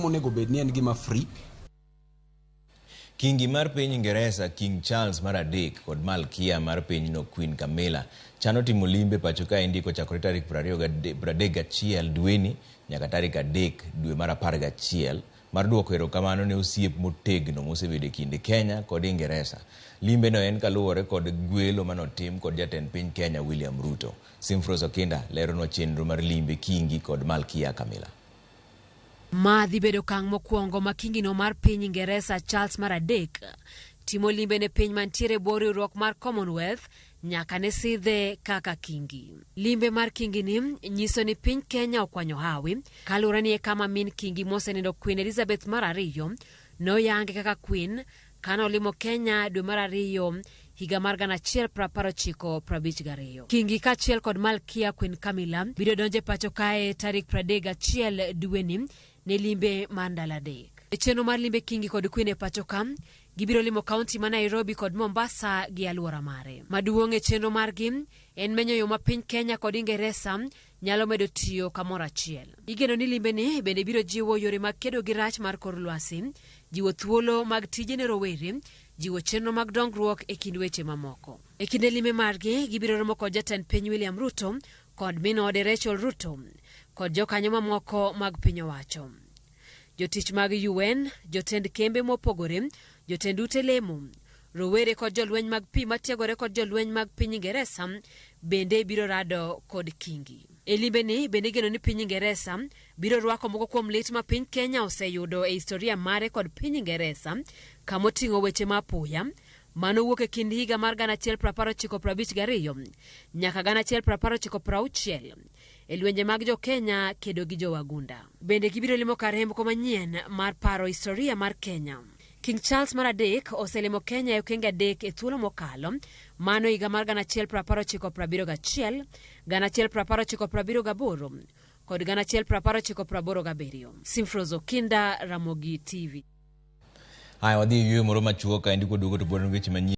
monego bed ni en gima free. Kingi mar piny Ingeresa King Charles mar adek kod Malkia mar pinyno Queen Camilla chano timo limbe pacho kaendi kochakore tarik 31 dweni nyaka tarik 3 dwe mar 11 mar duoko erokamano ne osiep motegno mosebedo e kind Kenya kod Ingeresa. Limbeno en kaluwore kod gwelo manotim kod jatend piny Kenya William Ruto. Simfros Okinda leronwa chenro mar limbe Kingi kod Malkia Camilla. Ma dhi bedo okang' mokwongo ma kingino mar piny Ingeresa Charles mar adek timo limbe ne piny mantiere e bwo riwruok mar Commonwealth nyaka ne sidhe kaka kingi. Limbe mar kingini nyiso ni piny Kenya okwanyo hawi kaluwore ni e kama min kingi mosenindo Queen Elizabeth mar ariyo noyange kaka Queen kane olimo Kenya dwe mar ariyo higa mar 1952. Kingi kaachiel kod Malkia Queen Camilla biro donjo e pacho kae tarik 31 dweni ne limbe mar ndalo adek. E chenro mar limbe Kingi kod Queen e pacho ka, gibiro limo kaunti ma Nairobi kod Mombasa gi alwora mare. Maduong' e chenro margi en menyo yo ma piny Kenya kod Ingeresa nyalo medo tiyo kamoro achiel. Igeno ni limbeni bende biro jiwo yore mag kedo gi rach mar kor lwasi, jiwo thuolo mag tije ne rowere, jiwo chenro mag dongruok e kind weche mamoko. E kinde limbe margi, gibiro romo kod jatend piny William Ruto kod min ode Rachel Ruto kod jokanyo mamoko mag piny owacho. Jotich mag UN, jotend kembe mopogore, jotend ute lemo, rowere kod jolweny mag pi matiegore kod jolweny mag piny Ingeresa bende biro rado kod Kingi. E limbeni bende igeno ni piny Ingeresa biro rwako moko kuom lit ma piny Kenya oseyudo e historia mare kod piny Ingeresa kamoting'o weche ma apoya manowuok e kind higa mar 1952 nyaka 1960 e lwenje mag jo Kenya kedo gi jowagunda. Bende gibiro limo kar hembko manyien mar paro historia mar Kenya. King Charles mar adek oselimo Kenya e okenge adek e thuolo mokalo, mano higa mar 1991, 1978 kod 1987. Simfros Okinda, Ramogi TV. Haya, wadhi e yueyo moro machuok kaendi kwaduogo to pod weche manyien.